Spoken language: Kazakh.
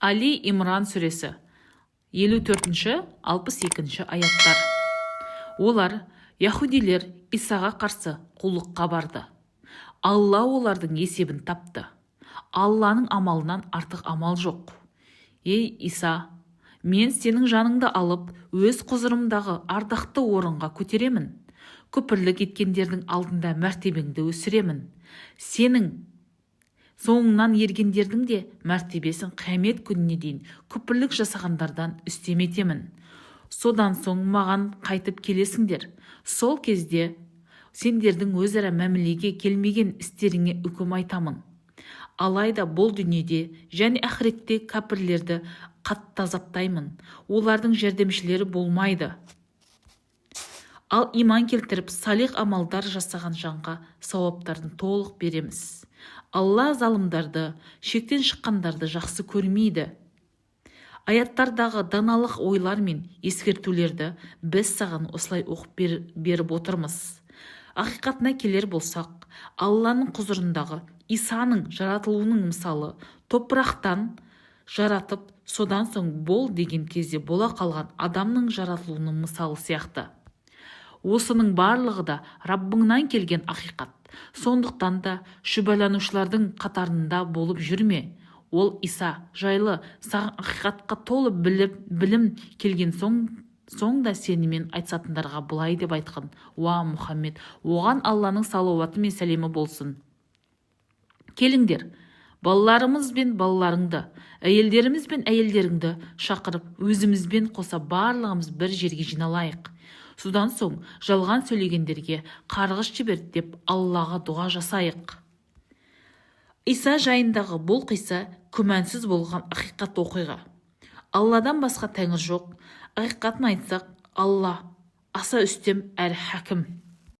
Али Имран сүресі, 54-62 аяттар. Олар, яһудилер, Исаға қарсы қулыққа барды. Алла олардың есебін тапты. Алланың амалынан артық амал жоқ. Ей, Иса, мен сенің жаныңды алып, өз құзырымдағы ардақты орынға көтеремін. Күпірлік еткендердің алдында мәртебеңді өсіремін. Сенің соңыңнан ергендердің де мәртебесін қиямет күніне дейін күпірлік жасағандардан үстем етемін. Содан соң маған қайтып келесіңдер. Сол кезде сендердің өзара мәмілеге келмеген істеріңе үкім айтамын. Алайда бұл дүниеде және ақыретте кәпірлерді қатты азаптаймын. Олардың жәрдемшілері болмайды. Ал иман келтіріп, салих амалдар жасаған жанға сауаптарын толық береміз. Алла залымдарды, шектен шыққандарды жақсы көрмейді. Аяттардағы даналық ойлар мен ескертулерді біз саған осылай оқып беріп отырмыз. Ақиқатына келер болсақ, Алланың құзырындағы Исаның жаратылуының мысалы топырақтан жаратып, содан соң «бол» деген кезде бола қалған адамның жаратылуының мысалы сияқты. Осының барлығы да Раббыңнан келген ақиқат. Сондықтан да шүбәланушылардың қатарында болып жүрме. Ол, Иса жайлы саған ақиқатқа толы білім келген соң да сенімен айтысатындарға былай деп айтқын: «Уа, Мұхаммед, оған Алланың салауаты мен сәлемі болсын, келіңдер, балаларымыз бен балаларыңды, әйелдеріміз бен әйелдеріңді шақырып, өзімізбен қоса барлығымыз бір жерге жиналайық. Содан соң жалған сөйлегендерге қарғыс жібер деп Аллаға дұға жасайық». Иса жайындағы бұл қисса күмәнсіз болған ақиқат оқиға. Алладан басқа тәңір жоқ. Ақиқатын айтсақ, Алла аса үстем әрі хакім.